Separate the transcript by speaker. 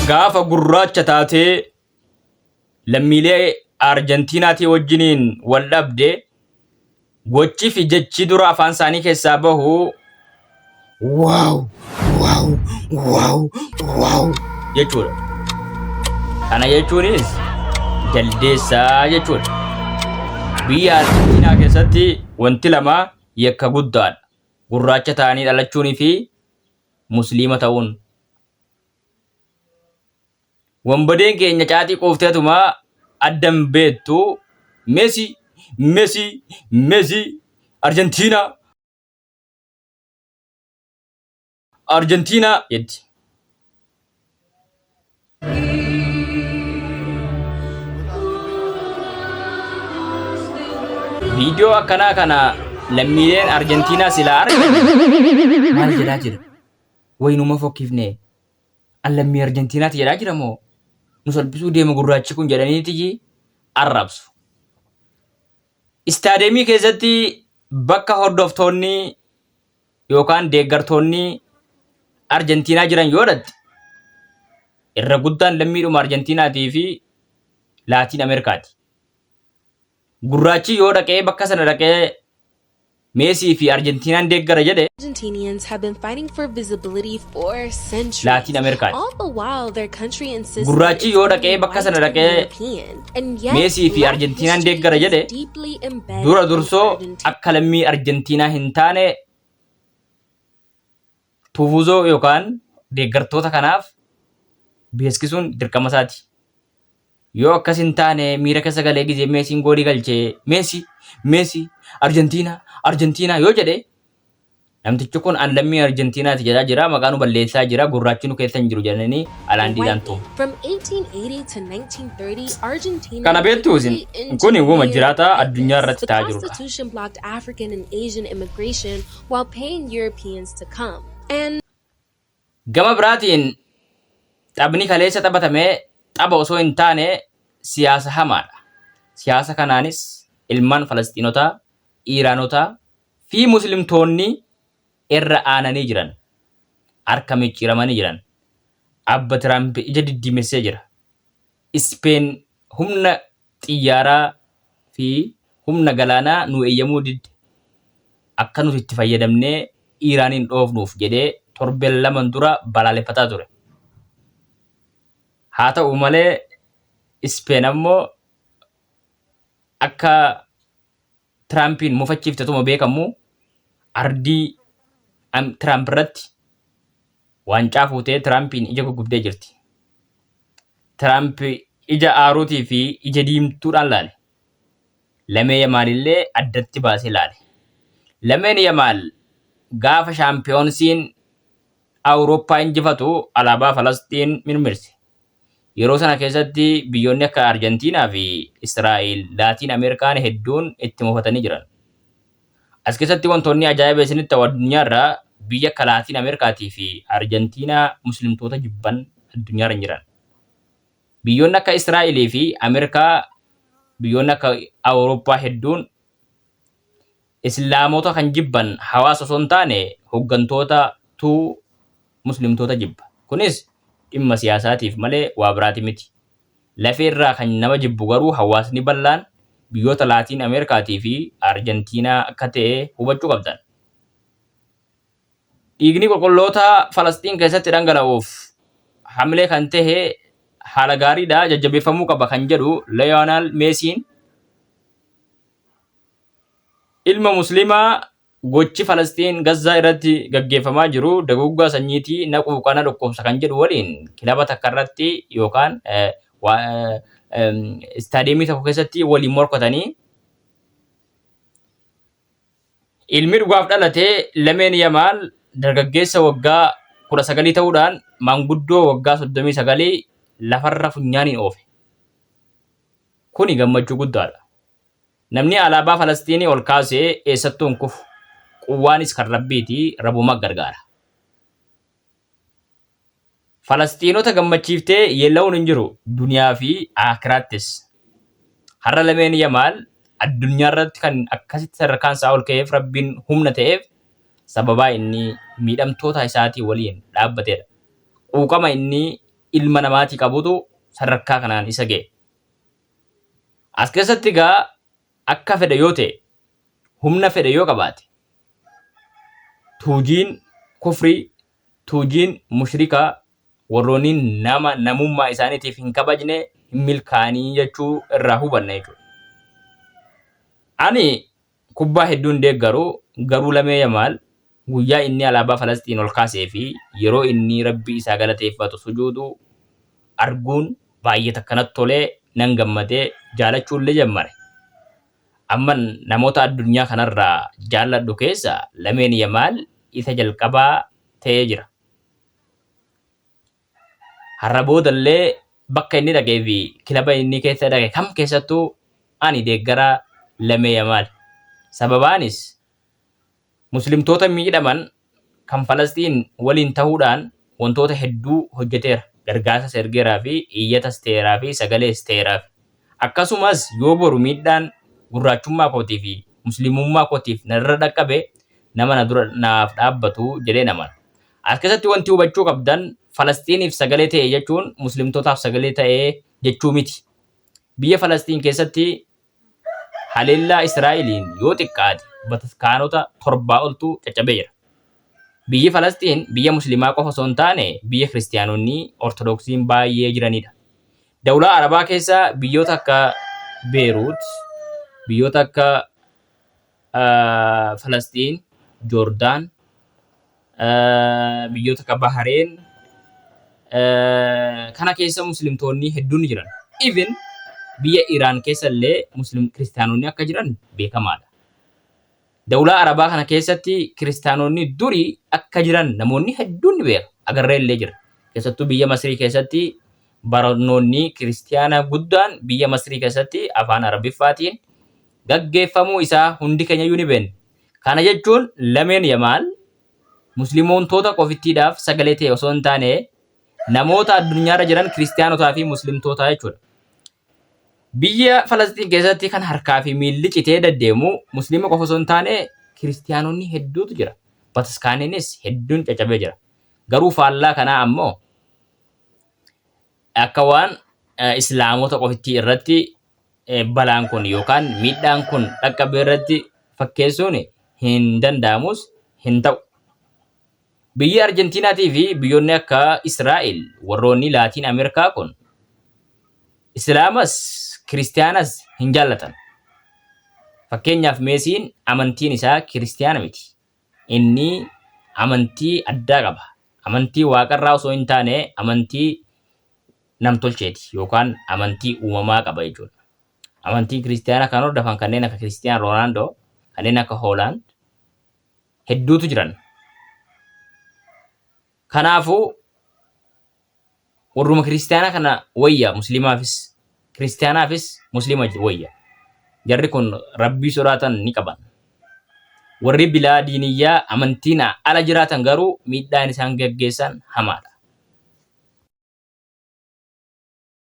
Speaker 1: Gaafa gurraacha taatee lammiilee Arjentiinaatii wajjiniin wal dhabde gochi fi jechi dura afaan isaanii keessaa bahu
Speaker 2: Wow! Wow! Wow! Wow!
Speaker 1: jechuudha. Kana jechuunis jaldeessaa jechuudha. Biyya Arjentiinaa keessatti wanti lama yakka guddaadha. Gurraacha ta'anii dhalachuunii fi musliima ta'uun. Wanbadeen keenya caatii quufteetuma adda hin beektu. Messi, Messi, Messi, Arjentiinaa, Arjentiinaa jetti. Viidiyoo akkanaa kana lammiileen Arjentiinaa silaa argan maal jedhaa jira? Wayinuma fokkifne. An lammii Arjentiinaati jedhaa jira moo? Nu salphisuu deema gurraachi kun jedhaniiti arrabsu. Istaadeemii keessatti bakka hordoftoonni yookaan deeggartoonni Arjentiinaa jiran yoo dhatte irra guddaan lammiidhuma Arjentiinaatii fi Laatiin Ameerikaati. Gurraachi yoo dhaqee bakka sana dhaqee Meesii fi Arjentiinaan deeggara jedhe
Speaker 3: Argentinians have been fighting for visibility for centuries.
Speaker 1: Laatiin Ameerikaati.
Speaker 3: All the while, their country insists that
Speaker 1: Gurraachi
Speaker 3: it's
Speaker 1: yoo
Speaker 3: only
Speaker 1: dhaqee bakka
Speaker 3: white
Speaker 1: sana
Speaker 3: and
Speaker 1: dhaqee
Speaker 3: European. And yet,
Speaker 1: Meesii fi
Speaker 3: Black
Speaker 1: Arjentiinaan
Speaker 3: history
Speaker 1: deeggara
Speaker 3: is
Speaker 1: jedhe
Speaker 3: deeply embedded
Speaker 1: dura
Speaker 3: in
Speaker 1: dursoo
Speaker 3: Argentina.
Speaker 1: akka lammii Arjentiinaa hin taane Tufuzoo yookaan deeggartoota kanaaf beeskisuun dirqama isaati. Yoo akkas hin taane miira keessa galee gizee Meesiin goolii galchee Meesii, Meesii, Arjentiinaa, Arjentiinaa yoo jedhe namtichi kun an lammii Arjentiinaati jedhaa jira, maqaa nu balleessaa jira, gurraachi nu keessa hin jiru jedhanii alaandiidhaan tumu.
Speaker 3: From 1880 to 1930, Argentina
Speaker 1: Kana beektuu isin?
Speaker 3: quickly
Speaker 1: Kun wuma
Speaker 3: engineered
Speaker 1: jiraataa addunyaa
Speaker 3: whiteness.
Speaker 1: irratti
Speaker 3: The
Speaker 1: ta'aa jirudha.
Speaker 3: Constitution blocked African and Asian immigration while paying Europeans to come. And
Speaker 1: Gama biraatiin taphni kaleessa taphatame tapha osoo hin taane siyaasa hamaadha. Siyaasa kanaanis ilmaan Falasxiinotaa, Iiraanotaa fi Muslimtoonni irra aananii jiran. Harka micciiramanii jiran. Abba Tiraamp ija diddiimessee jira. Ispeen humna xiyyaaraa fi humna galaanaa nu eeyyamuu didde. Akka nuti itti fayyadamnee Iiraaniin dhoofnuuf jedhee torbeen laman dura balaaleffataa ture. Haa ta'u malee Ispeen ammoo akka Tiraampiin mufachiiftetuma beekamu ardii Tiraamp irratti waancaa fuutee Tiraampiin ija guggubdee jirti. Tiraamp ija aaruutii fi ija diimtuudhaan laale. Lamee Yamaalillee addatti baasee laale. Lameen Yamaal gaafa shaampiyoonsiin Awurooppaa injifatu alaabaa Falasxiin mirmirse. Yeroo sana keessatti biyyoonni akka Arjentiinaa fi Israa'el Laatiin Ameerikaan hedduun itti mufatanii jiran. As keessatti wantoonni ajaa'iba isinitti ta'u addunyaarraa biyya akka Laatiin Ameerikaatii fi Arjentiinaa muslimtoota jibban addunyaarra hin jiran. Biyyoonni akka Israa'elii fi Ameerikaa biyyoonni akka Awurooppaa hedduun Islaamota kan jibban hawaasa osoo hin taane hoggantoota tu muslimtoota jibba. Kunis dhimma siyaasaatiif malee waa biraati miti. Lafee irraa kan nama jibbu garuu hawaasni bal'aan biyyoota Laatiin Ameerikaatii fi Arjentiinaa akka ta'e hubachuu qabdan. Dhiigni qulqulloota Falasxiin keessatti dhangala'uuf hamilee kan ta'e haala gaariidha jajjabeeffamuu qaba kan jedhu Leeyonaal Meesiin ilma Musliimaa gochi Falasxiin Gazzaa irratti gaggeeffamaa jiru daguuggaa sanyiitii na quuqa na dhukkubsa kan jedhu waliin kilaba takka irratti yookaan istaadiyeemii tokko keessatti waliin morkatanii ilmi dhugaaf dhalate Lameen Yamaal dargaggeessa waggaa 19 ta'uudhaan maanguddoo waggaa 39 lafarra funyaaniin oofe. Kuni gammachuu guddaadha. Namni alaabaa Falasxiinii ol kaase eessattuu hin kufu. Quwwaanis kan Rabbiiti, Rabbuma gargaara. Falasxiinota gammachiiftee yeella'uun hin jiru, duniyaa fi aakhiraattis. Har'a lameen Yamaal addunyaa irratti kan akkasitti sadarkaan isaa ol ka'eef Rabbiin humna ta'eef sababaa inni miidhamtoota isaatii waliin dhaabbateedha. Quuqama inni ilma namaatii qabutu sadarkaa kanaan isa ga'e. As keessatti egaa akka fedhe yoo ta'e, humna fedhe yoo qabaate, tuujiin kufrii, tuujiin mushrikaa, warroonni nama namummaa isaaniitiif hin kabajne hin milkaa'anii jechuu irraa hubanna jechuudha. Ani kubbaa hedduun deeggaru, garuu Lamee Yamaal guyyaa inni alaabaa Falasxiin ol kaasee fi yeroo inni Rabbii isaa galateeffatu sujuudu arguun baay'ee takka natti tolee, nan gammadee jaalachuullee jammare. Amman namoota addunyaa kanarraa jaalladhu keessa Lameen Yamaal isa jalqabaa ta'ee jira. Har'a boodallee bakka inni dhaqee fi kilaba inni keessa dhaqe kam keessattuu ani deeggaraa Lamee Yamaal. Sababaanis Muslimtoota miidhaman kan Falasxiin waliin tahuudhaan wantoota hedduu hojjeteera. Gargaarsas ergeeraa fi iyyatas ta'eeraa fi sagalees ta'eeraaf. Akkasumas yoo boru miidhaan gurraachummaa kootii fi Muslimummaa kootiif narra dhaqqabe nama na dura naaf dhaabbatu jedheen amana. As keessatti wanti hubachuu qabdan Falasxiiniif sagalee ta'e jechuun Muslimtootaaf sagalee ta'e jechuu miti. Biyya Falasxiin keessatti haleellaa Israa'eliin yoo xiqqaate bataskaanota torbaa oltu caccabee jira. Biyyi Falasxiin biyya Muslimaa qofa osoo hin taane biyya Kiristiyaanonni Ortodoksiin baay'ee jiranidha. Dawlaa Arabaa keessa biyyoota akka Beeruut, biyyoota akka Falasxiin, Joordaan, biyyoota akka Bahareen kana keessa muslimtoonni hedduun ni jiran. Even biyya Iraan keessa illee muslim kiristaanonni akka jiran beekamaadha. Dawlaa Arabaa kana keessatti kiristaanonni durii akka jiran namoonni hedduun ni beeka. Agarree illee jira. Keessattuu biyya Masrii keessatti barnoonni kiristiyaana guddaan biyya Masrii keessatti afaan Arabiffaatiin gaggeeffamuu isaa hundi keenyayyuu ni beekna. Kana jechuun Lameen Yamaal Musliimoontoota qofittiidhaaf sagalee ta'e osoo hin taane namoota addunyaarra jiran kiristiyaanotaa fi muslimtoota jechuudha. Biyya Falasxiin keessatti kan harkaa fi miilli citee deddeemu musliima qofa osoo hin taane kiristiyaanonni hedduutu jira. Bataskaaniinis hedduun caccabee jira. Garuu faallaa kanaa ammoo akka waan islaamota qofittii irratti balaan kun yookaan miidhaan kun dhaqqabe irratti fakkeessuun hin danda'amus hin ta'u. Biyyi Arjentiinaatii fi biyyoonni akka Israa'el warroonni Laatiin Ameerikaa kun Islaamas Kiristiyaanas hin jaallatan. Fakkeenyaaf Meesiin amantiin isaa Kiristiyaana miti. Inni amantii addaa qaba. Amantii waaqarraa osoo hin taane amantii namtolcheeti yookaan amantii uumamaa qaba jechuudha. Amantii kiristiyaanaa kan hordofan kanneen akka Kiristiyaan Roonaaldoo, kanneen akka Hoolaand hedduutu jiran. Kanaafuu warruma kiristiyaanaa kana wayya musliimaafis kiristiyaanaafis musliima wayya. Jarri kun rabbii sodaatan ni qaban. Warri bilaa diiniyyaa amantiin ala jiraatan garuu miidhaan isaan gaggeessan hamaadha.